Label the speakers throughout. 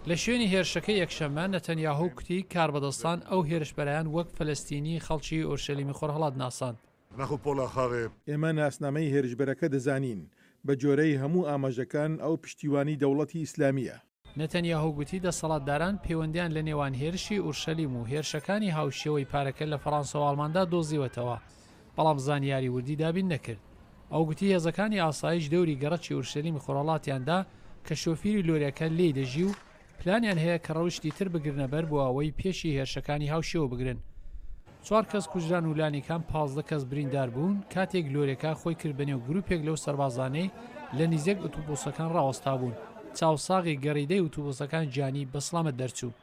Speaker 1: لە شوێنی هێرشەکەی یەکشەممە، نەتەنیاهۆ کوتی کاربەدەستان ئەو هێرشبەرەیان وەک فەلەستینی خەڵکی ئۆرشەلیمی خۆرهەڵات ناساند.
Speaker 2: ئێمە ناسنامەی هێرشبەرەکە دەزانین، بە جۆرەی هەموو ئاماژەکان ئەو پشتیوانی دەوڵەتی ئیسلامییە.
Speaker 1: نەتەنیاهۆ گوتی دەسەڵاتداران پەیوەندیان لە نێوان هێرشی ئورشەلیم و هێرشەکانی هاوشێوەی پارەکە لە فەڕانسە و ئاڵماندا دۆزیوەتەوە، بەڵام زانیاری وردی دابین نەکرد. ئەو گوتی هێزەکانی ئاسایش دەوری گەڕەکی ئورشەلیمی خۆرهەڵاتیان دا کە شۆفیری لۆریەکە لێی دەژی و پلانیان هەیە کە ڕەوشتی تر بگرنە بەر بۆ ئەوەی پێشی هێرشەکانی هاوشێوە بگرن. چوار کەس کوژران و لانیکەم 15 کەس بریندار بوون کاتێک لۆرێکە خۆی کرد بەنێو گروپێک لەو سەربازانەی لە نیزێک ئوتوبوسەکان ڕاوەستابوون. چاوساغی گەڕیدەی ئوتوبوسەکان گیانی بە سڵامەت دەرچوو.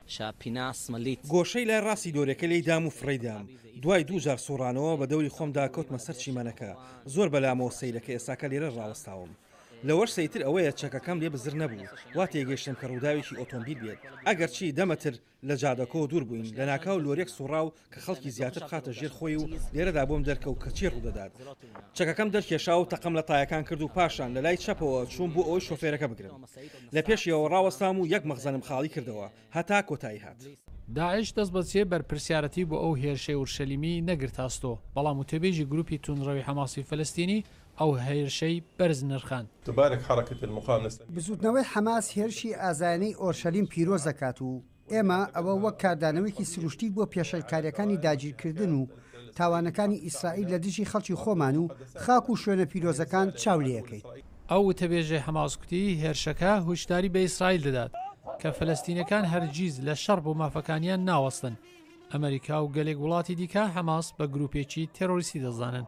Speaker 3: گۆشەی لای ڕاستی لۆرێکە لێی دام و فڕێی دام. دوای دوو جار سوڕانەوە بە دەوری خۆمدا کەوتمە سەر چیمەنەکە. زۆر بەلامەوە سەیرە کە ئێستاکە لێرە ڕاوەستاوم. لەوەش سەیرتر ئەوەیە چەکەکەم لێ بزر نەبوو، وا تێگەیشتم کە ڕووداوێکی ئۆتۆمبیل بێت. ئەگەرچی دە مەتر لە جادەکەوە دوور بووین، لەناکاو لۆریەک سوڕا و کە خەڵکی زیاتر بخاتە ژێر خۆی و لێرەدا بۆم دەرکەوت کە چی ڕوودەدات. چەکەکەم دەرکێشا و تەقەم لە تایەکان کرد و پاشان لە لای چەپەوە چووم بۆ ئەوەی شۆفێرەکە بگرم. لە پێشیەوە ڕاوەستام و یەک مەخزەنم خاڵی کردەوە هەتا کۆتایی هات.
Speaker 1: داعش دەستبەجێ بەرپرسیارەتی بۆ ئەو هێرشەی ئورشەلیمی نەگرتە ئەستۆ، بەڵام وتەبێژی گروپی توندڕەوی حەماسی فەلەستینی ئەو هێرشەی بەرز نرخاند.
Speaker 4: بزووتنەوەی حەماس هێرشی ئازایانەی ئۆرشەلیم پیرۆز دەکات و ئێمە ئەوە وەک کاردانەوەیەکی سروشتی بۆ پێشێلکارییەکانی داگیرکردن و تاوانەکانی ئیسرائیل لە دژی خەڵکی خۆمان و خاک و شوێنە پیرۆزەکان چاو لێیەکەین.
Speaker 1: ئەو وتەبێژەی حەماس گوتی، هێرشەکە هوشداری بە ئیسرائیل دەدات کە فەلەستینیەکان هەرگیز لە شەڕ بۆ مافەکانیان ناوەستن. ئەمەریکا و گەلێک وڵاتی دیکە حەماس بە گروپێکی تێرۆریستی دەزانن.